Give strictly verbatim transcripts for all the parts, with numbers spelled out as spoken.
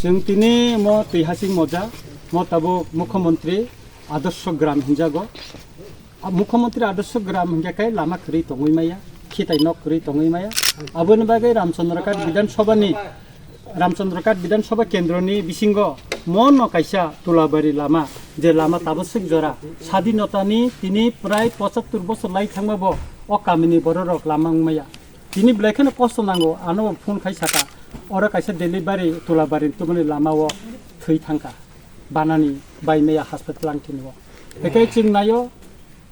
Chwng tini mo twi hasing moja, mo tabuk Mukhyamantri Adarsh Gram hinjago. A, Mukhyamantri Adarsh Gram hingkhe kai lama kwrwi tongwi maya, khitai nok kwrwi tongwi maya. Aboni bagwi Ramchandra Ghat Bidhan Sabha ni, Ramchandra Ghat Bidhan Sabha kendroni bisingo mono kaisa Tulabari lama, je lama tabuk swk jora, sadinotani tini prai pochattor bosor lai thangma bo o kamini bororok lama wngmaya. Tini belai kheno kosto nango, ano phone khai saka, oro kaisa delivery Tulabari tumani lama o thwi thangkha, banani bai maya hospital ang tini o. Hekai chwng nayo,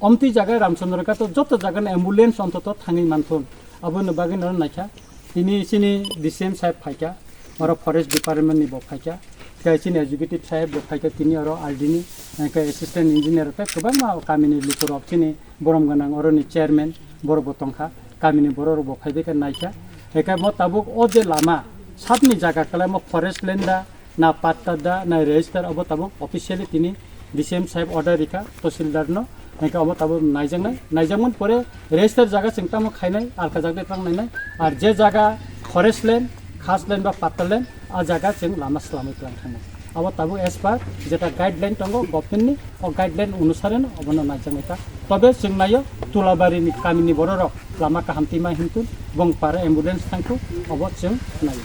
omtwi jaga Ramchandra Ghat o joto jaga no ambulance ontoto thangwi manthun, aboni bagwi no naikha. Tini chini D C M saheb phaikha, oro forest department ni bo phaikha, tei chini executive saheb bo phaikha, tini oro R D ni, eh, assistant engineer tei kwbangma kamini lukurok chini borom gwnang oroni chairman borok bo tongkha, kamini borok rok bo phaibai khe naikha. Eke mo tabuk o je lama sapni jaga kwlaimo forest land da, na patta da, na register, obo tabuk officially tini D C M saheb order rikha, tahsildar no. Eke obo tabuk naijaknai, naijakmani pore register jaga chwng tamo khainai, alka jaga twlang nainai, ar je jaga forest land, khas land ba patta land, a jaga chwng lama swlamwi twlang thangna. Abo tabuk as per jeta guideline tongo government ni, o guideline onusare no obono naijaknai ta. Tobe chwng naio Tulabari ni kami ni bororok lama kaham twi ma himtun, bong para ambulance thangkhu, obo chwng naio.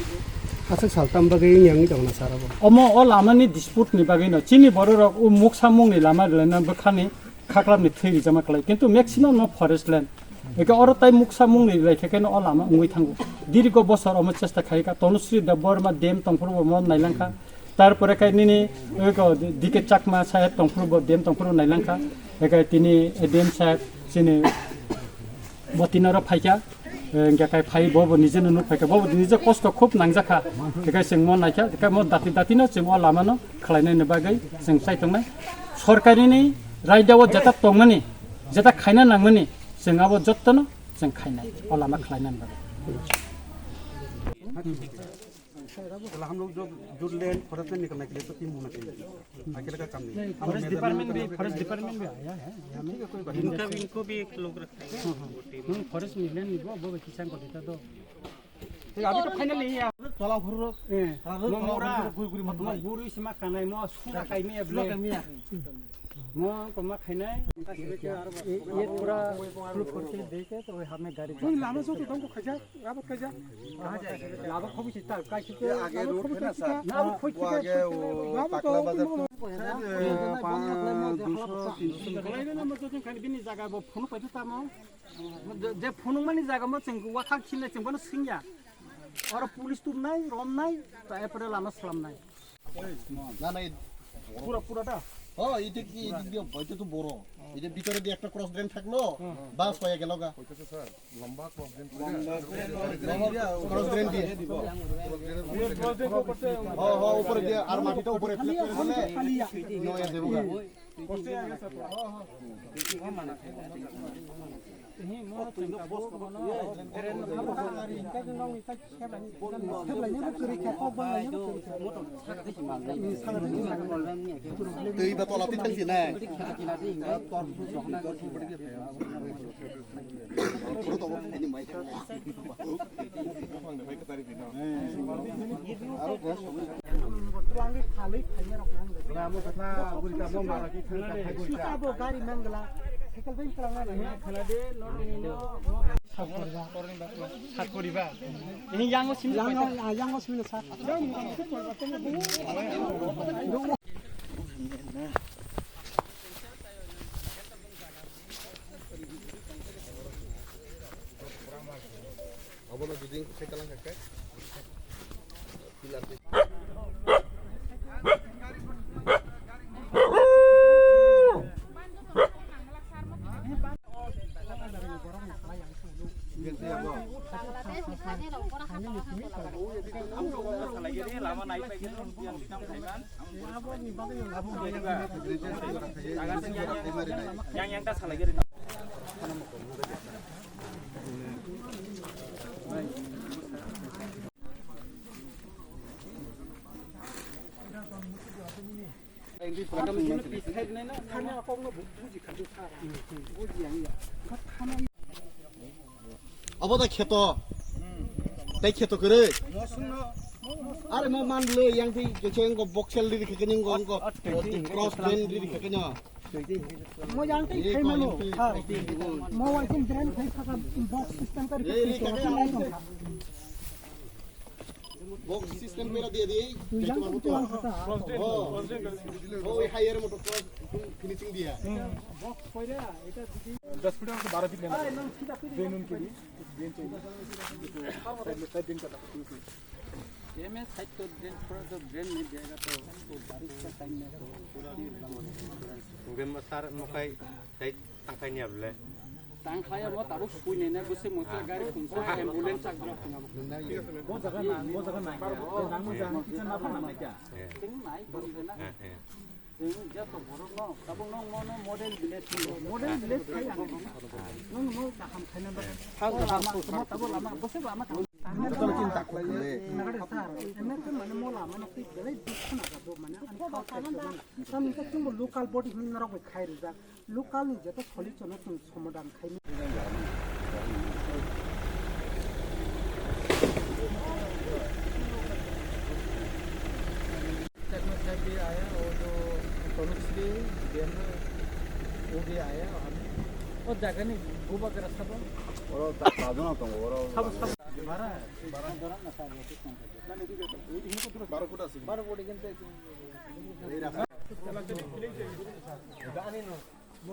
Aswk saltam bagwi wngya wngwi tongo na sir abo? Omo o lama ni dispute ni bagwi no chini bororok o muksa mung ni lama rwlaina bwkhani khaklap ni thwi rijama kwlai, kintu maximum no forest land. Eke oro tai muksa mung ni lai khe keno o lama wngwi thango. Dirgo bosor omo chesta khai kha, Tanushree Debbarma dam tongphuru bo mo nailangkha. Tarpore khai nini eko D K Chakma saheb tongphuru bo dam tongphuru nailangkha. Eke tini A D M saheb chini bo tinoro phaikha. Hingke kai phai bo bo nije no nuk phaikha, bo bo nije kosto khub nangjakha. Eke chwng mo naikha, eke mo dati dati no chwng o lama no khlainani bagwi chwng chai tongnai. Sorkari ni raida o jeta tongmani, jeta khaina nangmani, chwng abo jotto no chwng khainai, o lama khlainani bagwi. चला, हम लोग जो, जो land forest से निकलने के लिए तो तीन महीना चाहिए। अकेले का काम नहीं। फॉरेस्ट डिपार्टमेंट भी, फॉरेस्ट डिपार्टमेंट भी आया है यहाँ में। ठीक है, कोई बात नहीं। इनका भी, इनको भी एक लोग रखते हैं। हाँ, हाँ। वो टीम। हम्म, फॉरेस्ट में लैंड नहीं, वो, वो किसान को देता तो। ठीक है, अभी तो फाइनल नहीं है। तोला फुर्रो। ए, तोला फुर्रो, मोरा, गुरी, गुरी मत भाई। गुरी से मत खाना है, मोरा सूखा खाई में है, सूखा खाई में है। Mo koma khainai. Ye pura full force ke deke to hame gari. Phone lama so to dong ko khaja, rabat khaja. Lama khobi sita, kai sita. ये आगे रोड है ना सर, ना, वो आगे वो टाकला बाजार तो, ए, पाँच, दो सौ, तीन सौ। Kalai na mo to kan bini jaga bo phone pa ta mo. Je phone mani jaga mo cheng wa kha khile cheng bono singya. Oro police tum nai, rom nai, ta epore lama slam nai. না না, এই পুরা পুরাটা? হ্যাঁ, এটা কি এদিক দিয়ে, এটা তো বড়। এটা ভিতরে দিয়ে একটা ক্রস ড্রেন থাকলো, বাস হয়ে গেল গা। হইতেছে স্যার, লম্বা ক্রস ড্রেন করে। ক্রস ড্রেন দিয়ে। ক্রস ড্রেন করতে হ্যাঁ, হ্যাঁ, উপরে দিয়ে আর মাটিটা উপরে ফ্ল্যাট করে দিলে খালি ইয়ে হয়ে যাবে গা। করতে আগে স্যার। হ্যাঁ, হ্যাঁ। Twi ba tola twi thang si nai. Sakori ba. Ini yang sini. Yang, yang sini sa. Obono dudin khe kalang khe. Abo da kheto. Tei kheto kwrwi. Are mo man le yang ti kecheng ko boxel diri kekeni ko ko cross drain diri kekeni. Mo yang ti khai mano. Mo wa jin drain khai saka box system kar ke. Box system pera diye diye. Tu yang tu yang kata. Oh, oh, higher motor cross finishing diya. दस फीट से बारह फीट लेना है। ड्रेन उनके लिए, ड्रेन चाहिए। साइड में, side drain करना है। ये में साइड तो ड्रेन, थोड़ा सा ड्रेन नहीं दिएगा तो, तो बारिश का टाइम में तो पूरा गिर जाएगा। Mungkin besar mukai tai tangkai ni able. Tangkai mo tabuk sui ne na, bese mo gari phone sa, ambulance sa gura phone. वो जगह ना, वो जगह ना क्या? वो नाम से किचन ना बना क्या? Ting nai, ting na. Chwng joto borok no, tabuk no, no, no, model village, model village khai ang. Nwng no kaham khaina ba. Lama, lama, tabuk lama, bwswk lama kaham. Joto no chinta khlai le. Nagari sir, M L A mane mo lama no twi belai dukh khna ga do mane ani kok khaina. Tam ta chwng local body hin norok bai khai rijak. Local ni joto solution no chwng somadan khai. Techno side भी आया और जो तनुश्री देन वो भी आया। और जगह नहीं, गोबा का रास्ता पर। Oro ta-, tajo na tongo, oro. Sab, sab. Bara, bara. Baro foot ase. Baro foot কিন্তু এই রাস্তা। O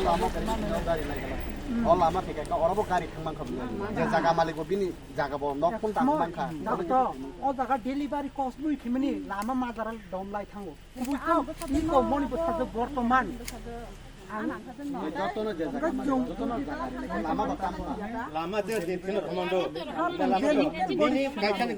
lama khe gari lai gala. O lama khe ka oro bo gari thang mankha. Je jaga malik bo bini jaga bo nok phun tang mankha. Doctor, o jaga delivery cost bui phimani lama majaral dom lai thango. Kubui to, iko moni bwsajwk bortoman. Ang jotono je jaga malik, jotono jaga ri lai. Lama bo tam. Lama je din thino thomando. Lama to. Bini kaisa ni